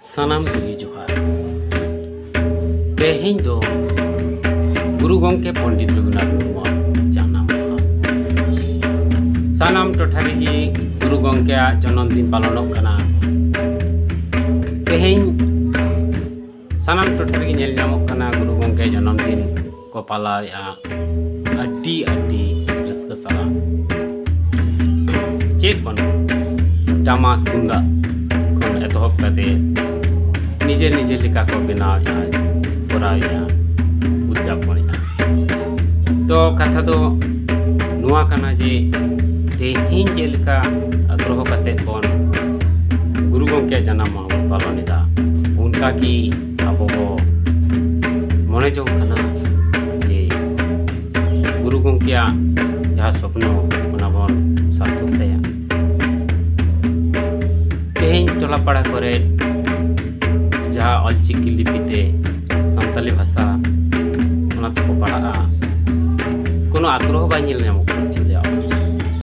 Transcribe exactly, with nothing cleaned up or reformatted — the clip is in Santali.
ᱥᱟᱱᱟᱢ ᱠᱚᱜᱮ ᱡᱚᱦᱟᱨ᱾ ᱛᱮᱦᱮᱧ ᱫᱚ ᱜᱩᱨᱩ ᱜᱚᱢᱠᱮ ᱯᱚᱱᱰᱤᱛ ᱨᱚᱜᱷᱩᱱᱟᱛᱷ ᱢᱩᱨᱢᱩᱣᱟᱜ ᱡᱟᱱᱟᱢ ᱢᱟᱦᱟ᱾ ᱥᱟᱱᱟᱢ ᱴᱚᱴᱷᱟ ᱨᱮᱜᱮ ᱜᱩᱨᱩ ᱜᱚᱢᱠᱮᱭᱟᱜ ᱡᱚᱱᱚᱢ ᱫᱤᱱ ᱯᱟᱞᱚᱱᱚᱜ ᱠᱟᱱᱟ᱾ ᱛᱮᱦᱮᱧ ᱥᱟᱱᱟᱢ ᱴᱚᱴᱷᱟ ᱨᱮᱜᱮ ᱧᱮᱞ ᱧᱟᱢᱚᱜ ᱠᱟᱱᱟ ᱜᱩᱨᱩ ᱜᱚᱢᱠᱮ ᱡᱚᱱᱚᱢ ᱫᱤᱱ ᱠᱚ ᱯᱟᱞᱟᱣᱮᱫᱼᱟ ᱟᱹᱰᱤ ᱟᱹᱰᱤ ᱨᱟᱹᱥᱠᱟᱹ ᱥᱟᱞᱟᱜ᱾ ᱪᱮᱫ ᱵᱟᱹᱱᱩᱜ, ᱴᱟᱢᱟᱠ ᱛᱩᱢᱫᱟᱜ ᱠᱷᱚᱱ ᱮᱛᱚᱦᱚᱵ ᱠᱟᱛᱮ ᱱᱤᱡᱮ ᱱᱤᱡᱮ ᱞᱮᱠᱟ ᱠᱚ ᱵᱮᱱᱟᱣᱮᱫᱼᱟ, ᱠᱚᱨᱟᱣᱮᱫᱼᱟ, ᱩᱫᱽᱡᱟᱯᱚᱱᱮᱫᱼᱟ᱾ ᱛᱚ ᱠᱟᱛᱷᱟ ᱫᱚ ᱱᱚᱣᱟ ᱠᱟᱱᱟ ᱡᱮ ᱛᱮᱦᱮᱧ ᱪᱮᱫ ᱞᱮᱠᱟ ᱟᱜᱽᱨᱚᱦᱚ ᱠᱟᱛᱮ ᱵᱚᱱ ᱜᱩᱨᱩ ᱜᱚᱢᱠᱮᱭᱟᱜ ᱡᱟᱱᱟᱢ ᱢᱟᱦᱟ ᱵᱚᱱ ᱯᱟᱞᱚᱱ ᱮᱫᱟ, ᱚᱱᱠᱟ ᱜᱮ ᱟᱵᱚ ᱵᱚ ᱢᱚᱱᱮ ᱡᱚᱝ ᱠᱟᱱᱟ ᱡᱮ ᱜᱩᱨᱩ ᱜᱚᱢᱠᱮᱭᱟᱜ ᱡᱟᱦᱟᱸ ᱥᱚᱯᱱᱚ, ᱚᱱᱟ ᱵᱚᱱ ᱥᱟᱨᱛᱷᱚᱠ ᱛᱟᱭᱟ᱾ ᱛᱮᱦᱮᱧ ᱴᱚᱞᱟ ᱯᱟᱲᱟ ᱠᱚᱨᱮ ᱡᱟᱦᱟᱸ ᱚᱞᱪᱤᱠᱤ ᱞᱤᱯᱤ ᱛᱮ ᱥᱟᱱᱛᱟᱞᱤ ᱵᱷᱟᱥᱟ, ᱚᱱᱟ ᱛᱮᱠᱚ ᱯᱟᱲᱦᱟᱜᱼᱟ, ᱠᱳᱱᱳ ᱟᱜᱽᱨᱚᱦᱚ ᱵᱟᱭ ᱧᱮᱞ ᱧᱟᱢᱚᱜ ᱠᱟᱱᱟ ᱪᱮᱫ ᱞᱮᱠᱟ᱾